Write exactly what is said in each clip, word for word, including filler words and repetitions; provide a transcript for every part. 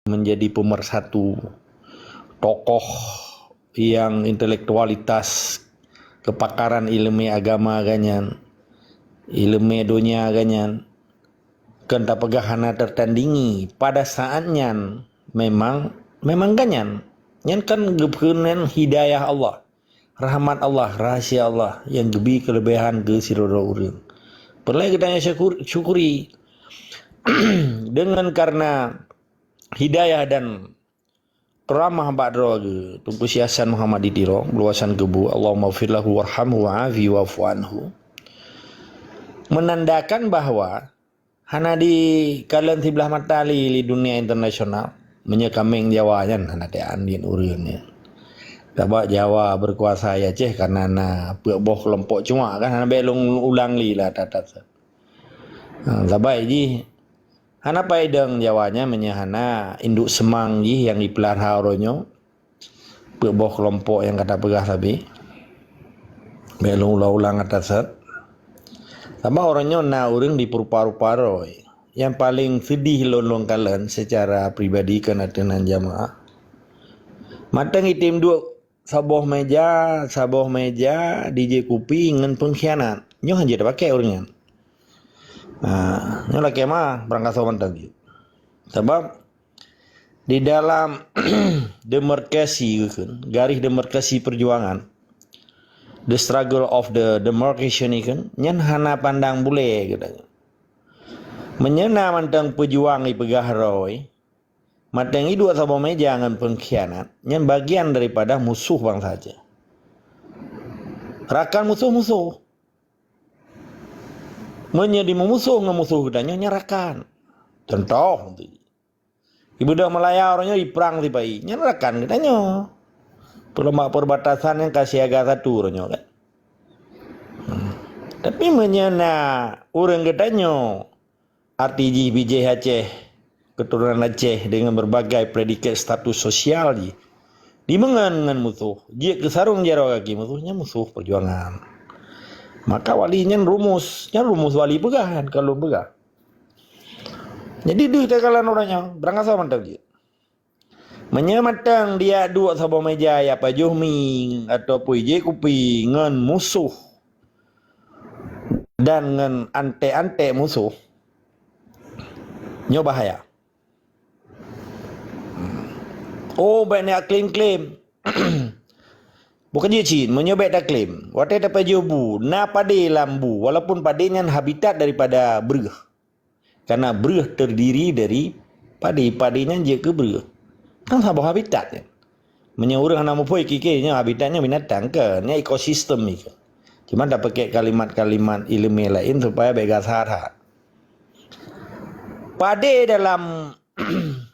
menjadi pemersatu, tokoh yang intelektualitas, kepakaran ilmu agama ganyan, ilmu dunia ganyan, kan tapeugah hana tertandingi. Pada saat nyan memang, memang ganyan. Nyan kan geupeugah hidayah Allah, rahmat Allah, rahsia Allah yang geubri kelebihan keu sidroe ureuëng. Peureulée geutanyoe syukur, syukuri. Dengan karena hidayah dan keramah bak droe geuh, Teungku Syekh Hasan Muhammad di Tiro, beuluasan keubu, Allahumma fir lahu warhamhu wa'afi wa'fu anhu. Menandakan bahwa hana dikalon siblah mata lé, lé dunia internasional. Meunyoe kaméng Jawa nyan hana teuandiet ureuëng nyan. Sabab Jawa berkuasa ya ceh karena na peuet boh kelompok cuma kan hana bék lôn ulang lé lah tatat. Ha, sabai jih hana paidong Jawa nyan meunyoe hana induk seumang jih yang jipeulara uroe nyoe. Peuet boh kelompok nyang ka tapeugah sabe. Bék lôn ulang-ulang ata sat. Sama uroe nyoe na ureuëng dipeurupa-rupa roh. Nyang paleng seudeh lôn-lôn kalon secara pribadi keu ateueh nan jamaah. Mantong item duek saboh meja, saboh meja dijék kupi ngon pengkhianat. Nyoe hana jeuet pakai ureuëng nyan. Ha, nyoe lakée meuah barangkasoe mantong jih. Sabab di dalam demarkasi, garis demarkasi perjuangan, the struggle of the demarcation, nyan hana pandang bule geutanyoe. Meunyoe na mantong peujuang ipeugah roe, mantong iduek saboh meja ngon pengkhianat, nyan bagian daripada musoh bansa Aceh. Rakan musoh-musoh. Meunyoe dimeumusoh ngon musoh geutanyoe, nyan rakan. Contoh, ibeudôh Malaya uroe nyoe iprang sipai, nyan rakan geutanyoe. Peulemak perbatasan nyang ka siaga satu uroe nyoe kan. Hmm. Tapi meunyoe na ureuëng geutanyoe, arti jih bijéh Aceh, keturunan Aceh dengan berbagai predikat status sosial jih, dimeungon ngon musoh, jeuet keu sarong jaroe gaki musoh, nyan musoh perjuangan. Maka wali nyan rumus, nyan rumus wali peugah kan, kalau peugah. Jadi deuh takalon uroe nyoe, barangkasoe mantong jih. Meunyoe mantong dijak duek saboh meja ya pajoh mi ataupun ijék kupi ngon musoh dan ngon antek-antek musoh, nyoe bahaya. Oh, bék neujak klaim-klaim. Bukan jih cit, meunyoe bék taklaim. Watée tapajoh bu, na padé lam bu, walaupun padé nyan habitat daripada breueh. Karena breueh terdiri dari padi, padi nyan jeuet keu breueh. Kan saboh habitat nyan. Meunyoe ureuëng hana muphom kike nyan habitatnya binatang ke, nya ekosistem itu. Cuma tapakai kalimat-kalimat ilmiah lain supaya bega sahat. Padi dalam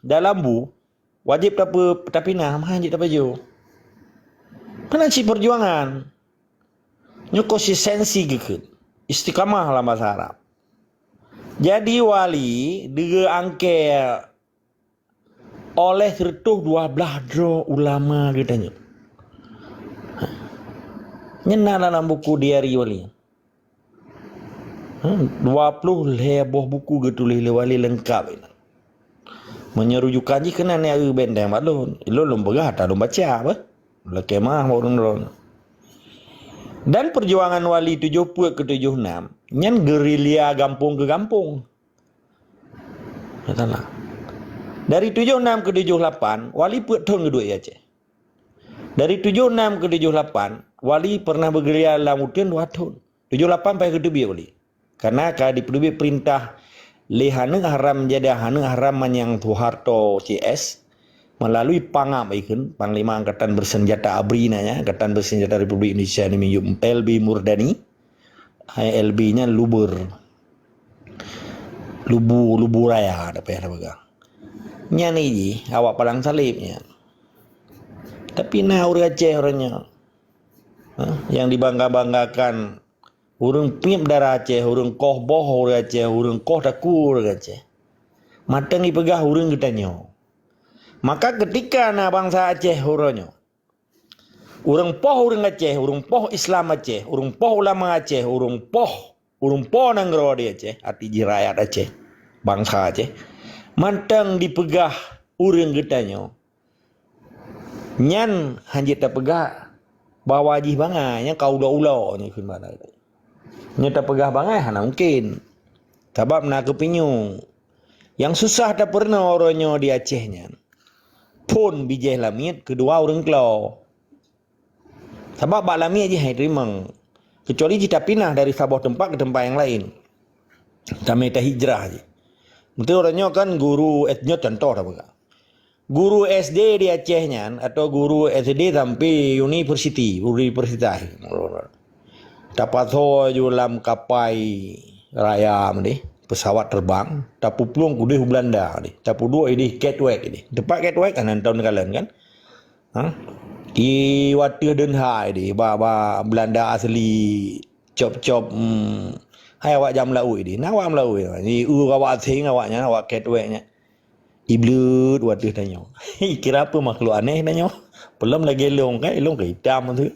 dalam bu wajib tapi tapinah, mah jeuet tapajoh. Karena cit perjuangan. Nyoe konsistensi geukheun. Istiqamah lam bahasa Arab. Jadi wali deuh angkée oleh seratus dua belas droe ulama geutanyoe. Nyan na dalam buku diari wali. Hmm, dua puluh lhée boh buku geutuléh lé wali leungkab. Meunyoe rujukan jih keunan nyang eu benteng bak lôn. Lôn lôn peugah ata lôn baca apa? Lakée mah bak ureuëng droe. Dan perjuangan wali tujoh peuet keu tujoh nam nyan gerilya gampông keu gampông. Katalah. Dari tujoh nam keu tujoh lapan, wali peuet thon geuduek di Aceh. Dari tujoh nam keu tujoh lapan, wali pernah bergerilya lam uteuen dua thon. Tujoh lapan paih geuteubiet wali. Karena ka dipeuteubiet perintah lé Haneuk Haram Jadah, Haneuk Haram Manyang Soeharto C S, melalui Pangap ikheun, Panglima Angkatan Bersenjata abri na nyan, Angkatan Bersenjata Republik Indonesia ni miyup L B Murdani, L B nyan Lubur. Lubu, Lubu Raya, dak payah tapeugah. Nyan jih awak Padang Saleb nyan. Tapi na ureuëng Aceh uroe nyoe. Ha? Yang dibangga-banggakan ureuëng piep darah Aceh, ureuëng koh boh ureuëng Aceh, ureuëng koh takue ureuëng Aceh. Mantong jipeugah ureuëng geutanyoe. Maka ketika na bansa Aceh uroe nyoe, ureuëng poh ureuëng Aceh, ureuëng poh Islam Aceh, ureuëng poh ulama Aceh, ureuëng poh, ureuëng po nanggroe di Aceh, arti jih rakyat Aceh, bansa Aceh, mantong jipeugah ureuëng geutanyoe, nyan hanjeuet tapeugah bahwa jih bangai, nyan ka ulo-ulo nyoe kheun bak geutanyoe. Nyoe tapeugah bangai hana mungken. Sabab na keupinyueng. Nyang susah tapeurunoe uroe nyoe di Aceh nyan, phon bijéh lamiet keudua ureuëng klo. Sabab bak lamiet jih hai teurimong. Keucuali jih tapinah dari saboh teumpat keu teumpat nyang laén. Tamé tahijrah jih. Beutôi uroe nyoe kan guru S D, nyoe contoh tapeugah. Guru S D di Aceh nyan atau guru S D sampai universiti, universitas. Tapasoe ju lam kapai raya deh, pesawat terbang, tapuplueng keudeh u Belanda deh, tapeuduek ideh Katwijk deh. Teumpat Katwijk kan nonton kalon kan? Ha? Di wateueh Den Haag deh, ba, ba Belanda asli cop-cop, hmm, hai awak jak meulaôt deh. Na awak meulaôt. Di u awak asing awak nyan, awak Katwijk nyan. Ibleut wateueh tanyoe. Kira apa makhluk aneh tanyoe? Peulom lagée lôn kan, lôn ka itam tu.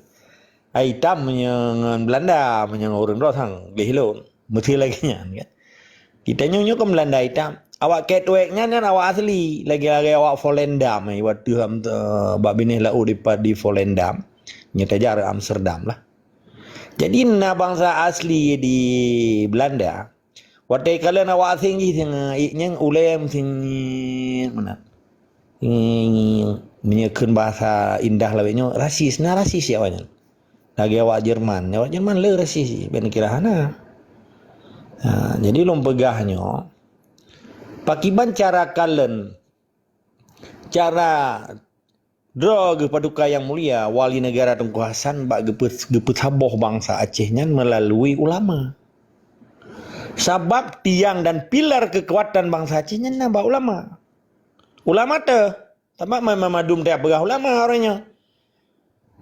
Ai itam meunyoe ngon Belanda, meunyoe ngon ureuëng droe sang gleh lôn. Meusti lagée nyan kan. Kita nyoe nyoe kan Belanda itam. Awak Katwijk nyan kan awak asli, lagée-lagée awak Volendam, eh, wateueh am, eh, bak binéh laôt di, di Volendam. Nyoe tajar Amsterdam lah. Jadi na bansa asli di Belanda, watée kalon awak asing jih singa, ik nyang ulée meusingit meunan. Meunyoe kheun bahasa indah lawét nyoe, rasis, na rasis ya awak nyan. Lagée awak Jerman, awak Jerman le rasis, ben kira hana. Ha, jadi lôn peugah nyoe, pakiban cara kalon, cara droe geuh paduka nyang mulia, wali negara Teungku Hasan bak geupeu-, geupeusaboh bansa Aceh nyan melalui ulama. Sabab tiang dan pilar keukuatan bansa Aceh nyan na bak ulama. Ulama teuh, sabab ma-, ma-, mandum tapeugah ulama uroe nyoe.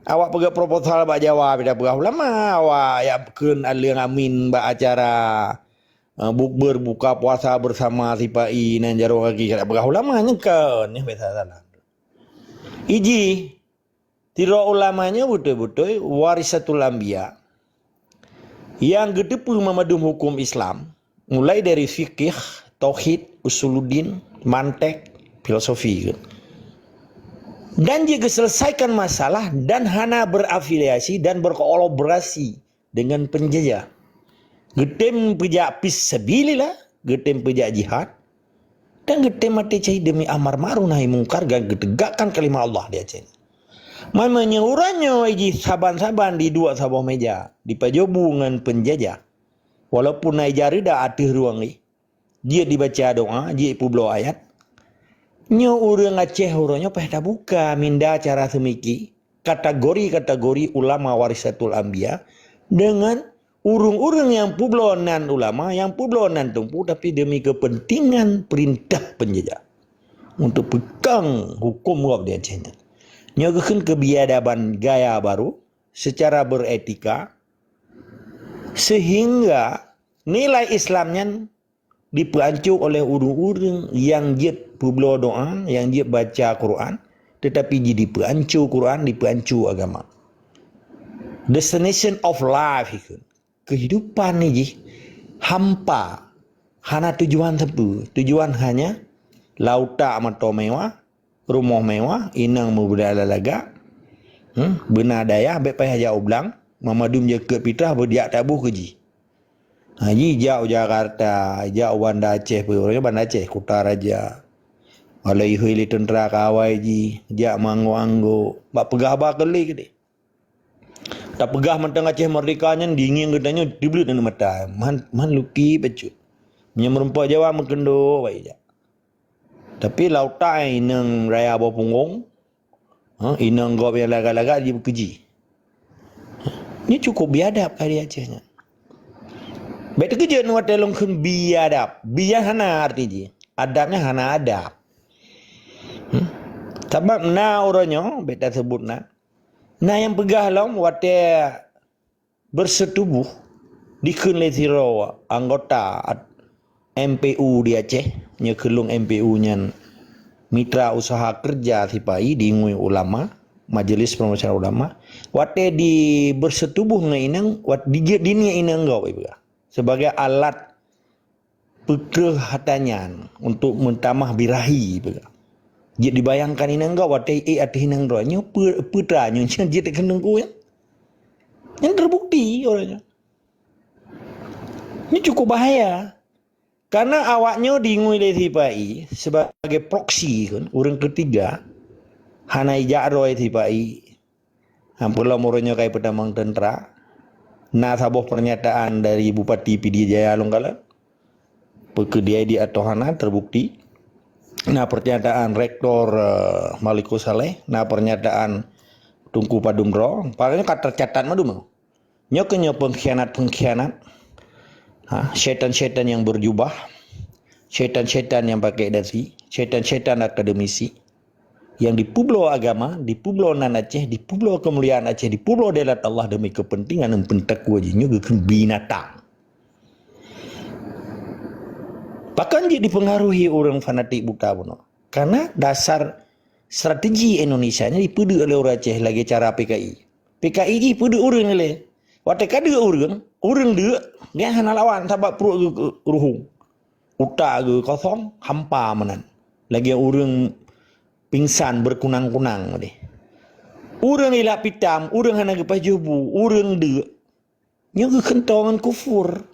Awak peugah proposal bak Jawa, pih tapeugah ulama. Awak jak kheun aleueng amin bak acara, eh, bukber buka puasa bersama sipa-i nan jaroe gaki, ka tapeugah ulama, nyan kon, nyan biasa salah. Iji, sidroe ulama nyoe beutôi-beutôi warisatul anbiya nyang geuteupeue mandum huköm Islam, mulai dari fikih, tauhid, usuluddin, mantek, filosofi. Dan jih geuselesaikan masalah dan hana berafiliasi dan berkolaborasi dengan penjajah. Geutem peujak fisabilillah, geutem peujak jihad, dan geutem maté syahid demi amar ma'ruf nahi mungkar dan geutegakkan kalimah Allah di Aceh. Meunyoe uroe nyoe jih saban-saban diduek saboh meja, dipajobu ngon penjajah, walaupun na ija reuda ateueh rueng jih, jeuet dibaca doa, jeuet peubloe ayat. Nyoe ureuëng Aceh uroe nyoe payah tabuka minda cara seumiki kategori-kategori ulama warisatul anbiya deungon ureuëng-ureuëng nyang peubloe nan ulama, nyang peubloe nan teungku, tapi demi keupeuntengan peurintah peunjajah untuk peukong huköm gob di Aceh nyan. Nyoe geukheun keubiadaban gaya baru seucara beretika, seuhingga nilai Islam nyan dipeuanco oleh ureuëng-ureuëng nyang jeuet peubloe doa, nyang jeuet baca Quran, teutapi jih dipeuanco Quran, dipeuanco agama. Destination of life, ikheun. Keuhidupan ni jih hampa, hana tujuan sapeue. Tujuan hanya lautak mantong mewah, rumoh mewah, inong meubeuda lagak, hmm, beuna dayah, bék payah jak u blang, mandum jakeuet pitrah beujak taboh keu jih. Ha, jih jak u Jakarta, jak u Banda Aceh, peue Banda Aceh, Kutaraja. Walau ihôi lé teuntra kawai jih, jak meuanggô-anggô, bak peugah haba keu lé keudeh. Tapeugah mantong Aceh merdeka nyan, dingin geutanyoe teubleuet aneuk mata. Man, man luki bacut. Meunyoe meurumpok Jawa meukeundo baik jak. Tapi lautak inong raya boh punggong, ha, inong gob nyang lagak-lagak jibeukeujih. Nyoe cukup biadab ka di Aceh nyan. Bék teukeujot watée lôn kheun biadab. Bi nyan hana arti jih. Adab nyan hana adab. Hmm? Sabab na uroe nyoe, bék taseubut na. Na nyang peugah lom watée berseutubuh dikheun lé sidroe anggota at-, M P U di Aceh, nyoe kheun lôn M P U nyan Mitra Usaha Kerja Sipa-i, di ngui ulama, Majelis Permusyawaratan Ulama. Watée di berseutubuh ngon inong, wat-, di, diniet inong gob ipeugah, sebagai alat peukreueh hareuta nyan untuk meutamah birahi, peugah. Jeuet dibayangkan inong gob watée ék ateueh inong droe. Nyoe peu-, peue teuma nyoe jeuet keuneuk nyan. Nyan terbukti uroe nyoe. Ini cukup bahaya. Karena awaknyoe dingui lé sipa-i sebagai proksi kan, ureuëng ketiga, hana ijak droe sipa-i. Ampun lom uroe nyoe kai peutamong teuntera. Na saboh pernyataan dari Bupati Pidie Jaya lôn kalon. Peukeudiai di atau hana terbukti. Na pernyataan Rektor, eh, Malikus Saleh, na pernyataan Teungku Padum Droe. Padahai ka tercatat madum. Nyoe keuh nyoe pengkhianat-pengkhianat. Ha, syaitan-syaitan yang berjubah, syaitan-syaitan yang pakai dasi, syaitan-syaitan akademisi yang dipubloe agama, dipubloe nan Aceh, dipubloe kemuliaan Aceh, dipubloe dailat Allah demi kepentingan dan peutakwa jih nyoe geukheun binatang. Pakon jih dipengaruhi ureuëng fanatik buta bunoe? Karena dasar strategi Indonesia nyoe dipeudeuek oleh ureuëng Aceh lagée cara P K I. P K I jih peudeuek ureuëng lé. Watée ka deuek ureuëng, ureuëng deuek, dia hana lawan sabab pruet geu-, ruhueng. Utak geu kosong, hampa meunan. Lagée ureuëng pingsan berkunang-kunang deh. Ureuëng ilak pitam, ureuëng hana geupajoh bu, ureuëng deuek. Nyoe geukheun ngon kufur.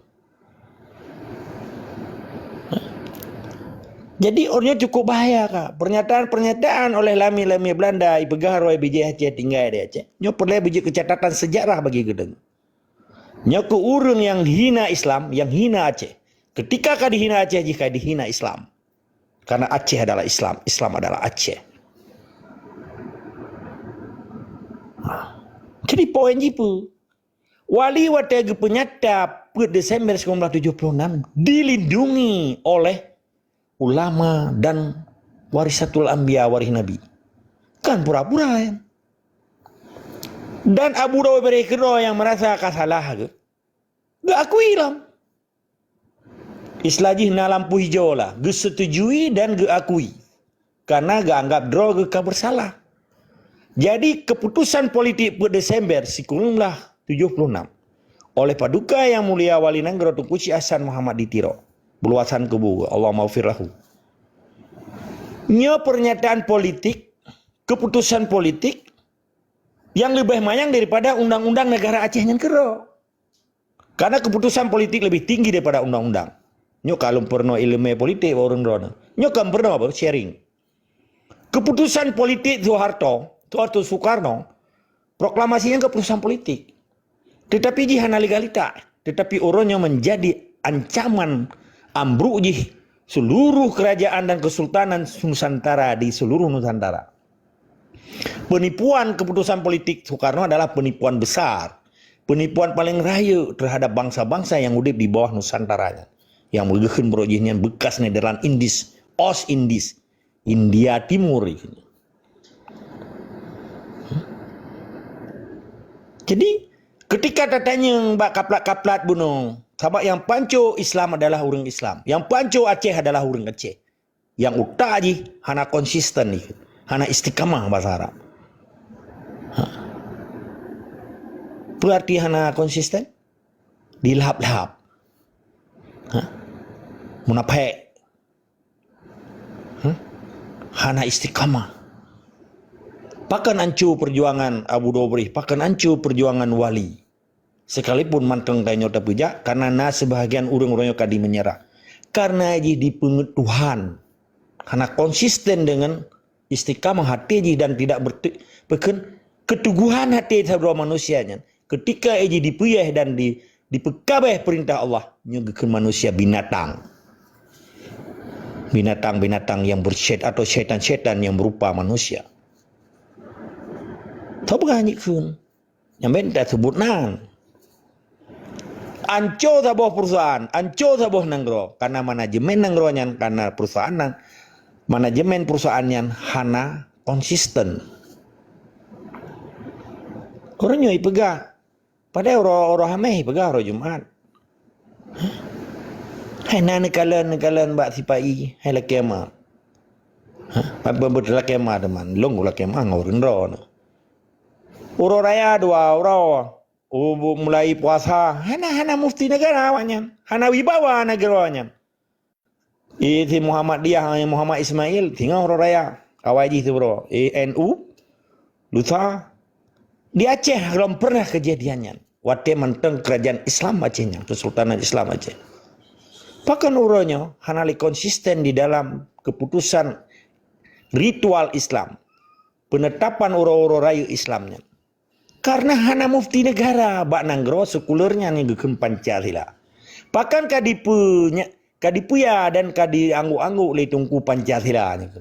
Jadi, ureuëng nyoe cukup bahaya ka. Pernyataan-pernyataan oleh lami-lami Belanda ipeugah roh bijéh Aceh tinggai di Aceh. Nyoe peureulée bijéh keucatatan sejarah bagi geutanyoe. Nyoe keuh ureuëng yang hina Islam, yang hina Aceh. Ketika ka dihina Aceh, jih ka dihina Islam. Karena Aceh adalah Islam, Islam adalah Aceh. Ha. Jadi poin jih peue? Wali watée geupeunyata peuet Desember sembilan belas tujuh puluh enam dilindungi oleh ulama dan warisatul anbiya, waris Nabi. Kan pura-pura ya. Dan Abu Dawud Bari keudroe nyang merasa ka salah ke? Geuakui lom. Istilah jih na lampu hijau lah, geusetujui dan geuakui. Karena geuanggap droe geuh ka bersalah. Jadi, keputusan politik peuet Desember sikureueng blah tujoh puluh enam oleh Paduka Yang Mulia Wali Nanggroe Teungku Syekh Hasan Muhammad di Tiro, beuluasan kubu, Allahumma ghfir lahu. Nyoe pernyataan politik, keputusan politik yang leubeh manyang daripada undang-undang negara Aceh nyan keudroe. Karena keputusan politik lebih tinggi daripada undang-undang. Nyoe ka lôn peurunoe iéleumé politik bak ureuëng droeneuh. Nyoe ka peurunoe apa? Sharing. Keputusan politik Soeharto, Soeharto Soekarno, proklamasi nyan keputusan politik. Tetapi jih hana legalitas. Tetapi uroe nyoe menjadi ancaman ambruk jih seluruh kerajaan dan kesultanan Nusantara di seluruh Nusantara. Penipuan keputusan politik Soekarno adalah penipuan besar. Penipuan paling rayeuk terhadap bangsa-bangsa yang udeb di bawah Nusantara nyan. Yang meugeuheun brok jih nyan bekas Netherlands Indis, Oost-Indis, India Timur. Jadi, ketika tatanyong bak kaplat-kaplat bunoe, sabab yang panco Islam adalah ureuëng Islam. Yang panco Aceh adalah ureuëng Aceh. Yang utak jih hana konsisten jih, hana istiqamah bahasa Arab. Ha. Peue arti hana konsisten? Dilahap-lahap. Ha? Munafék. Ha? Hana istiqamah. Pakon anco perjuangan Abu Dobrih, pakon anco perjuangan wali. Sekalipun mantong tanyoe tapeujak, karena na sebahagian ureuëng-ureuëng nyang ka dimeunyeurah. Karena jih dipeungeut Tuhan. Hana konsisten dengan istiqamah hati jih dan tidak berti-, peukheun keteguhan hati sidroe manusia nyan. Ketika jih dipeuyeh dan di, dipeukabeh perintah Allah, nyoe geukheun manusia binatang. Binatang-binatang yang bersyait-, atau syaitan-syaitan yang berupa manusia. Tapeugah jih kheun. Nyang ben tasebut nan. Anco saboh perusahaan, anco saboh nanggroe, karena manajemen nanggroe nyan, karena perusahaan nan, manajemen perusahaan nyan hana konsisten. Ureuëng nyoe ipeugah, padahai uroe-uroe Hameh ipeugah uroe Jumat. Hai na neukalon-neukalon bak sipa-i, hai lakée ma. Ha, apa beutôi lakée ma teuma? Lôn lakée ma ngon ureuëng droeneuh. Uroe raya dua uroe, ubu-, mulai puasa, hana, hana mufti negara awaknyan, hana wibawa negara nyan. Isi Muhammadiyah, Muhammad Ismail, singoh uroe raya. Awai jih tu bro, A N U, Lusa, di Aceh lom pernah kejadian nyan. Watée mantong kerajaan Islam Aceh nyan, Kesultanan Islam Aceh. Pakon uroe nyoe hana lé konsisten di dalam keputusan ritual Islam, penetapan uroe-uroe rayeuk Islam nyan. Karena hana mufti negara bak nanggroe sekuler nyan nyang geukheun Pancasila. Pakon ka dipeu-, nya-, ka dipuya dan ka diangguk-angguk lé Teungku Pancasila nyan.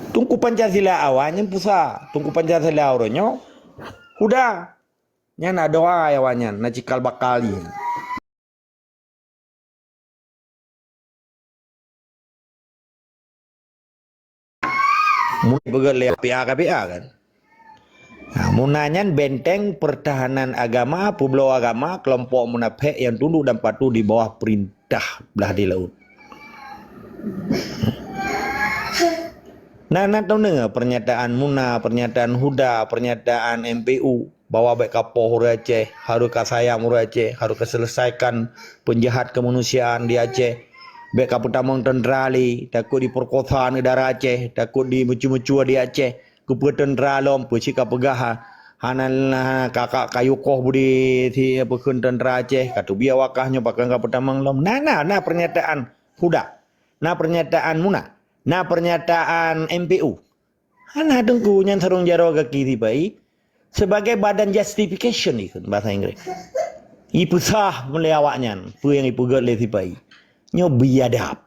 Teungku Pancasila awai nyan peue sa, Teungku Pancasila uroe nyoe Huda. Nyan na doa awai nyan, na cikal bakal jih. Mun beugét lé P A K P A kan. Nah, Muna nyan benteng pertahanan agama, peubloe agama, kelompok munafék nyang tunduk dan patuh di bawah perintah blah di laôt. Nah, na tadeungoe pernyataan Muna, pernyataan Huda, pernyataan M P U, bahwa bék ka poh ureuëng Aceh, harus ka sayang ureuëng Aceh, harus ka selesaikan penjahat kemanusiaan di Aceh. Bék ka peutamong tentara lé, takot diperkosa aneuk dara Aceh, takot dimeucue-meucue di Aceh. Keupeue tentara lom, peue cit ka peugah, ha, hana, hana, ka, ka, ka yukoh budi si peukheun tentara Aceh, ka teubiet wakah nyoe pakon ka peutamong lom. Na, na, na pernyataan Huda, na pernyataan Muna, na pernyataan M P U. Hana Teungku, nyan sarong jaroe gaki sipai sebagai badan justification ikheun bahasa Inggris. Ipeusah lé awaknyan peue nyang ipeugét lé sipai. Nyoe biadab.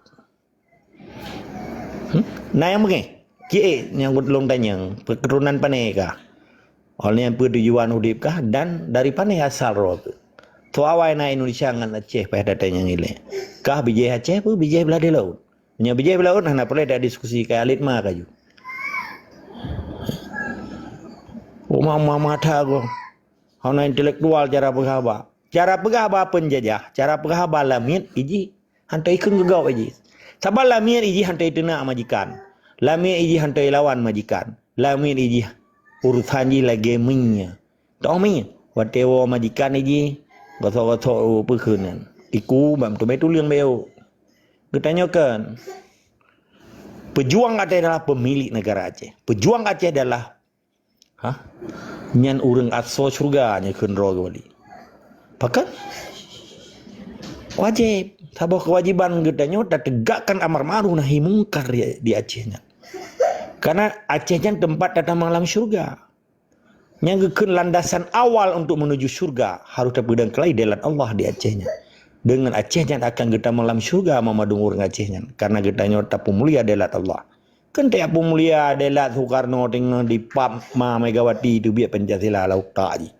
Hmm? Na nyang beungéh? Kié nyang ulôn tanyong, keturunan pane kah? Oleh nyan peue tujuan udép kah dan dari pane asal droe keuh? Soe awai na Indonesia ngon Aceh payah tatanyong ilée. Kah bijéh Aceh peue bijéh blah di laôt? Meunyoe bijéh blah laôt hana peureulée tadiskusi, ka alet ma kaju. Uma-uma mata goh. Hana intelektual cara peugah haba. Cara peugah haba penjajah, cara peugah haba lamiet ijih. Hantei ikheun geugawa ijih. Saban lamiet ijih hantei iteunak majikan. Lamiet ijih hantei ilawan majikan. Lamiet ijih urusan jih lagée mie. Toh mie, watée woe majikan ijih, gosok-gosok peukheun nyan. Iku bak meuteumé tuleueng beu. Geutanyoe kan, pejuang Aceh adalah pemilik negara Aceh. Pejuang Aceh adalah Hah? Nyan ureuëng asoe syeuruga nyang kheun droe geuh wali. Pakon? Wajéb. Saboh keuwajéban geutanyoe tateugakkan amar ma'ruf nahi mungkar di, di Aceh nyan. Karena Aceh nyan teumpat tatamong lam syeuruga. Nyang geukheun landasan awal untuk menuju syeuruga harus tapeudong keulai dalat Allah di Aceh nyan. Deungon Aceh nyan akan geutamong lam syeuruga mamadum ureuëng Aceh nyan. Karena geutanyoe tapeumulia dalat Allah. Kan tajak peumulia dalat Soekarno teungoh dipap ma Megawati teubiet Pancasila lam utak jih.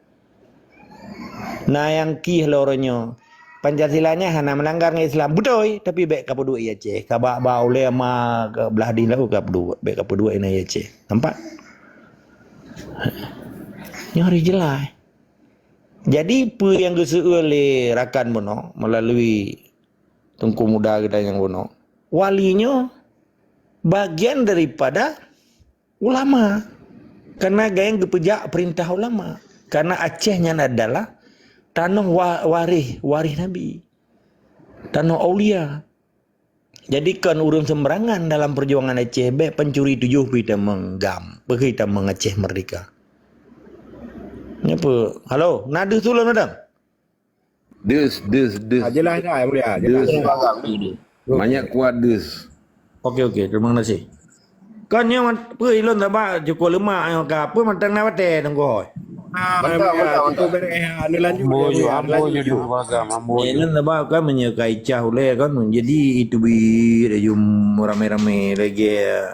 Na nyang kih lom uroe nyoe, Pancasila nyan hana meulanggar ngon Islam. Beutôi, tapi bék kapeuduek i Aceh. Ka bak-bak ulée ma keu blah di laôt kapeuduek, bék kapeuduek inan i Aceh. Nampak? Nyoe harôh jeulaih. Jadi, peue nyang geuseuôt lé rakan bunoe meulalu Teungku Muda geutanyoe bunoe, wali nyoe bagian daripada ulama. Karena gayeng geupeujak peurintah ulama. Karena Aceh nyan adalah tanoh wa-, waréh, waréh Nabi. Tanoh aulia. Jadi kon ureuëng seumeurangan dalam peujuangan Aceh, bék pancuri tujoh pih tamong GAM, beuki tamong Aceh merdeka. Nyoe peue? Halo, na deuh tuleueng, Madam? Deus, deus, deus. Ah, jeulaih dah, Mulia. Jeulaih. Deus. Banyak kuat deus. Okey, okey. Terima kasih. Kan nyoe mat-, peue ilôn sabab cukup leumak nyoe ka. Peue mantong na watée Teungku Hôi? Ah, Mulia. Cukup beres, ah, neulanjut, Mulia, neulanjut. Ilôn sabab kan meunyoe ka icah ulée kan, jadi itu bi laju ramé-ramé lagée,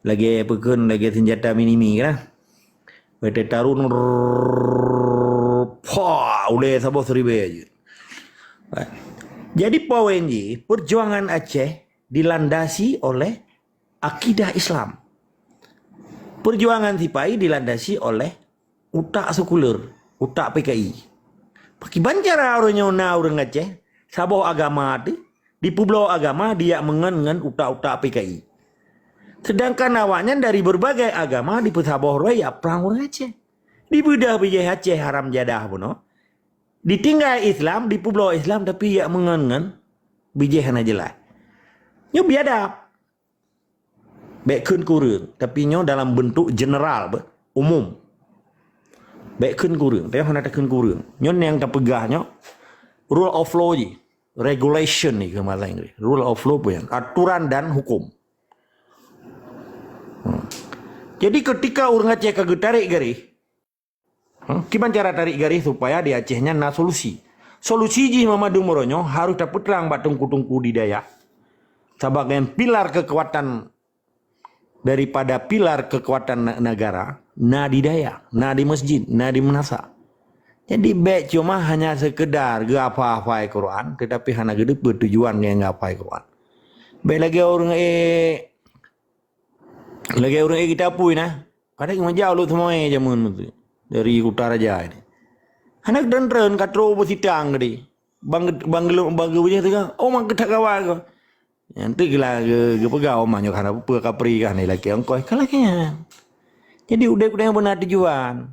lagée peukheun, lagée senjata mini-mi kan. Watée tarun, rrrr, pah, ulée saboh siribée jeuet. Jadi poin jih, perjuangan Aceh dilandasi oleh akidah Islam. Perjuangan sipai dilandasi oleh utak sekuler, utak P K I. Pakiban cara ureuëng nyoe na ureuëng Aceh, saboh agama teuh, dipeubloe agama dijak meungon ngon utak-utak P K I. Sedangkan awaknyan dari berbagai agama dipeusaboh roh jak prang ureuëng Aceh. Dibeudôh bijéh Aceh haram jadah bunoe. Ditinggai Islam, dipeubloe Islam, tapi jak meungon ngon bijéh hana jeulaih. Nyoe biadab. Bèk kheun kureueng, tapi nyoe dalam bentuk general, beh, umum. Bèk kheun kureueng, tapi hana takheun kureueng. Nyoe nyang tapeugah nyoe rule of law jih, regulation jih keu bahasa Inggris. Rule of law peue nyan? Aturan dan hukum. Hmm. Jadi ketika ureueng Aceh ka geutarék garéh, hmm, kiban cara tarék garéh supaya di Aceh nyan na solusi. Solusi jih Muhammad Dumoro nyoe harus tapeutrang bak teungku-teungku di dayah. Sabab nyan pilar kekuatan daripada pilar kekuatan ne-, negara na di dayah, na di masjid, na di meunasah. Jadi bèk cuma hanya sekedar geuhafai-hafai Quran, tetapi hana geuteupeue tujuan nyang geuhafai Quran. Bèk lagèe ureueng ék, lagèe ureueng ék kita apui na. Kadang meujaweub lôn seumai jameun tu dari Kutaraja ini. Hana keudroe-droe ka trôk beusitang tadi. Bang bang gelung bang geubeuja teuka. Oh, mak keutak kawan ko. Nyan tu geulah geu- geupeugah, "Oh, mak nyoe hana peue-peue, kapri kah ni laki ongkoh." Ka lagèe nyan. Jadi udép nyang beuna tujuan.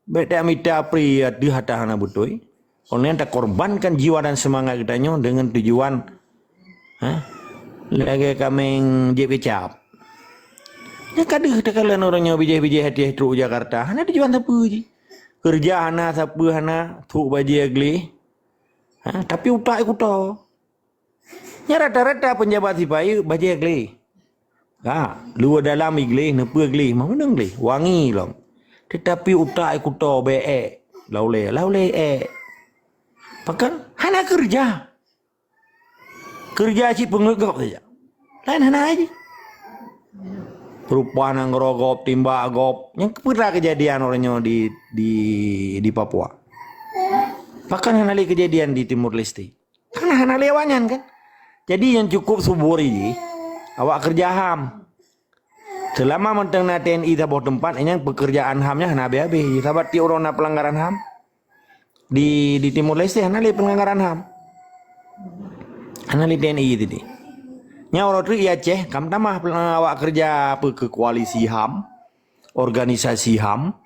Bèk tamita pri ateueh hata hana beutôi. Kon nyan takorbankan jiwa dan seumangat geutanyoe deungon tujuan, ha? Lagèe kaméng jieb keucap. Nyan ka deuh takalon ureueng nyoe bijéh-bijéh ateueh trôk u Jakarta. Hana tujuan sapeue jih. Keureuja hana, sapeue hana, trôk bajèe gleh. Ha? Tapi utak i kuto. Nyan rata-rata peunjabat sipa-i bajèe gleh. Ha, luwa dalam i gleh, neupeue gleh, meunan gleh, wangi lom. Tetapi utak i kuto bèk ék, laulée, laulée ék. Pakon? Hana keureuja. Keureuja cit peungeut gob saja. Laén hana jih. Peurupah nanggroe gob, timbak gob. Nyan peue keujadian uroe nyoe di, di, di Papua. Pakon hana lé keujadian di Timor Leste. Karena hana lé awaknyan kan. Jadi nyang cukup subur jih, awak keureuja ham. Seulama mantong na T N I saboh teumpat, nyan peukeurjaan ham nyan hana habéh-habéh. Sabab tiep uroe na peulanggaran ham. Di, di Timor Leste hana lé peulanggaran ham. Hana lé T N I tadi. Nyan uroe treuk i Aceh, kam tamah peula-, awak keureuja apa keu koalisi ham, organisasi ham,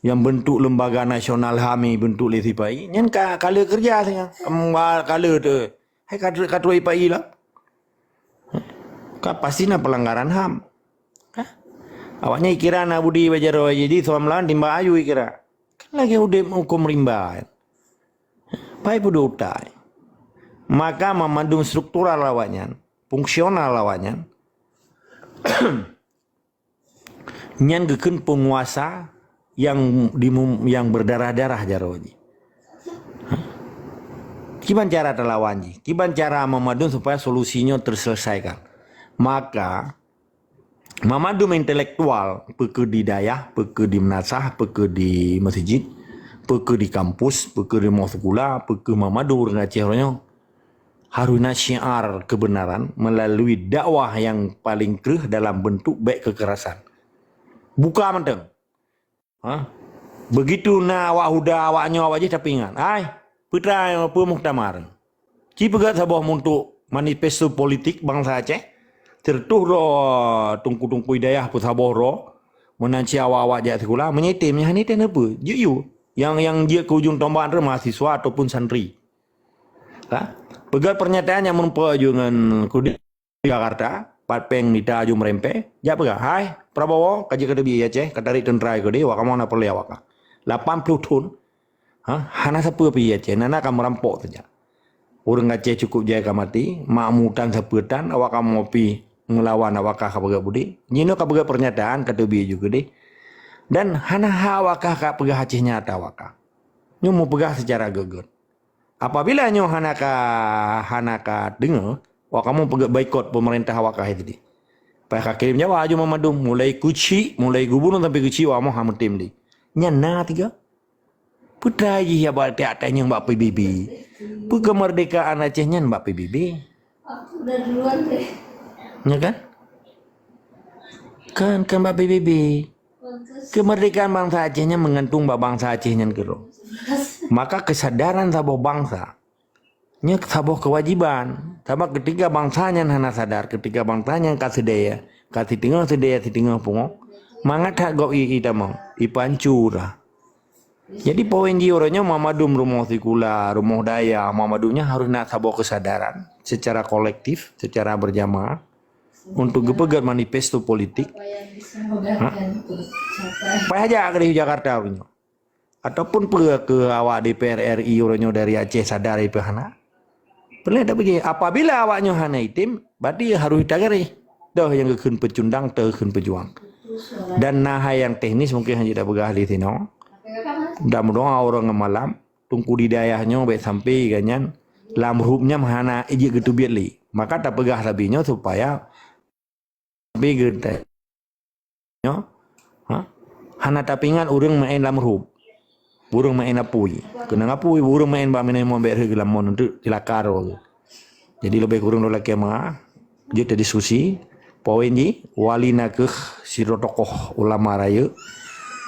nyang bentuk lembaga nasional ham nyang bentuk lé sipa-i, nyan ka, ka lheueh keureuja saja. Kam ba-, ka lheueh teu. Hai ka trôk, ka trôk sipa-i lah. Ka pasti na peulanggaran ham. Hah? Awaknyan ikira na budi bak jaroe, jadi soe meulawan timbak ayue ikira. Kan lagèe udép huköm rimba. Pai peudeuh utai. Maka mamandum struktural awaknyan, fungsional awaknyan, nyan geukheun peunguasa nyang dimu-, nyang beudarah-darah jaroe jih. Hah? Kiban cara talawan jih? Kiban cara mamandum supaya solusi nyoe teuseuleusaikon? Maka mamandum intelektual, peu kheueh di dayah, peu kheueh di meunasah, peu kheueh di meuseujid, peu kheueh di kampus, peu kheueh di rumoh sikula, peu kheueh mamandum ureueng Aceh uroe nyoe, harôh na syiar keubeunaran meulalu dakwah nyang paleng kreueh dalam beuntuk bèk keukerasan. Buka mantong. Ha? Beugitu na awak huda, awak nyoe, awak jih tapeuingat. Hai, peue treuk peue muktamar. Ci peugah saboh muntok manifesto politik bansa Aceh. Teureutôh droe teungku-teungku i dayah peusaboh droe. Meunan cit awak-awak jak sikula, meunyoe item nyan hana item neupeu. Jeuet yue. Nyang, nyang jeuet keu ujong tombak nyan mahasiswa ataupun santri. Ha? Peugah pernyataan nyang meureumpok aju ngon kudi Jakarta, pat péng mita aju meureumpéh, jak peugah, "Hai, Prabowo, ka jeuet ka teubiet i Aceh, ka tarék teuntra i keudeh, awak kamoe hana peureulèe awak ka. Lapan ploh thon, ha, hana sapeue pih i Aceh, na-na ka meurampok saja. Ureueng Aceh cukup jai ka maté, makmu tan sapeue tan, awak kamoe pih meulawan awak ka peugah beudé. Jinoe ka peugah pernyataan, ka teubiet aju keudeh. Dan hana hak awak ka, ka peugah Aceh nyang ata awak ka." Nyoe meupeugah seucara gét-gét. Apabila nyoe hana ka, hana ka deungoe, awak kamoe peugét boikot peumeurintah awak ka hai tadi. Payah ka kirém jaweueb aju mamandum, mulai keuchik, mulai gubunur sampai keuchik awak kamoe hana meutem lé. Nyan na tiga. Peue treuk jih ya bak tiak tanyong bak P B B. Peue keumeurdekaan Aceh nyan bak P B B. Aku udah duluan deh. Ya kan? Kan, kan bak P B B. Keumeurdekaan bansa Aceh nyan meugantung bak bansa Aceh nyan keudroe. Maka keusadaran saboh bansa nyoe saboh keuwajéban. Sabab keutika bansa nyan hana sadar, keutika bansa nyan ka seudeh, ka siteungoh seudeh, siteungoh pungoh, mangat that gob i, i tamong, i pancu dah. Jadi poin jih uroe nyoe mamandum rumoh sikula, rumoh dayah, mamandum nyan harôh na saboh keusadaran secara kolektif, secara berjamaah. untuk geupeugét manifesto politik, ha? Payah jak keudéh Jakarta uroe nyoe. Ataupun peue keu awak D P R R I uroe nyoe dari Aceh sadar ipeu hana? Peulét tapeugah, apabila awak nyoe hana item, berarti harus tagaréh. Toh nyang geukheun peucundang, toh geukheun peujuang. Dan na hai nyang teknis mungkin hana tapeugah di sinoe. Dan meudoa uroe ngon malam, Teungku di dayah nyoe bèk sampai gobnyan lam rup nyan hana ijeuet geuteubiet lé. Maka tapeugah sabe nyoe supaya sabe geutanyoe, ha? Hana tapeuingat ureueng meu'en lam rup. Ureueng meu'en apui. Keunong apui, ureueng meu'en bak meunan bèk rheueh geulamon teuk cilaka droe. Jadi leubeh kureueng lôn lakèe ma, jeuet tadiskusi. Poin jih, wali na kheueh sidroe tokoh ulama rayeuk,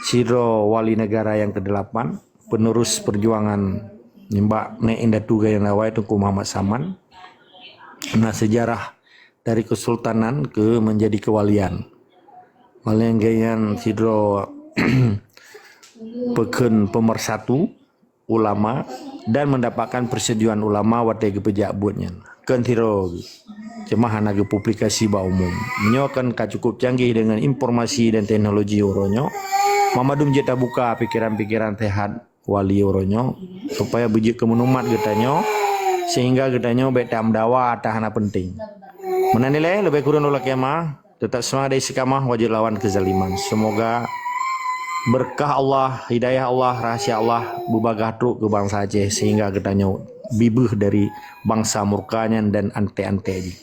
sidroe wali negara nyang keudelapan, penerus perjuangan nibak nèk indatu gayang lawai Teungku Muhammad Saman. Na sejarah dari kesultanan ke menjadi kewalian. Maléng gobnyan sidroe peukheun pemersatu ulama dan mendapatkan persetujuan ulama watèe geupeujak buet nyan. Kheun sidroe geuh, cuma hana geupublikasi bak umum. Nyoe kan ka cukup canggih dengan informasi dan teknologi uroe nyoe. Banmandum jeuet tabuka pikeran-pikeran seuhat wali uroe nyoe, supaya beujeuet keu meunumat geutanyoe, sehingga geutanyoe bèk tameudawa ata hana penting. Meunan ilèe, leubeh kureueng lôn lakèe ma, tetap semangat dan istiqamah, wajib lawan kezaliman. Semoga berkah Allah, hidayah Allah, rahsia Allah beubagaih trok keu bansa Aceh, sehingga geutanyoe bibeuh dari bansa murka nyan dan antek-antek jih.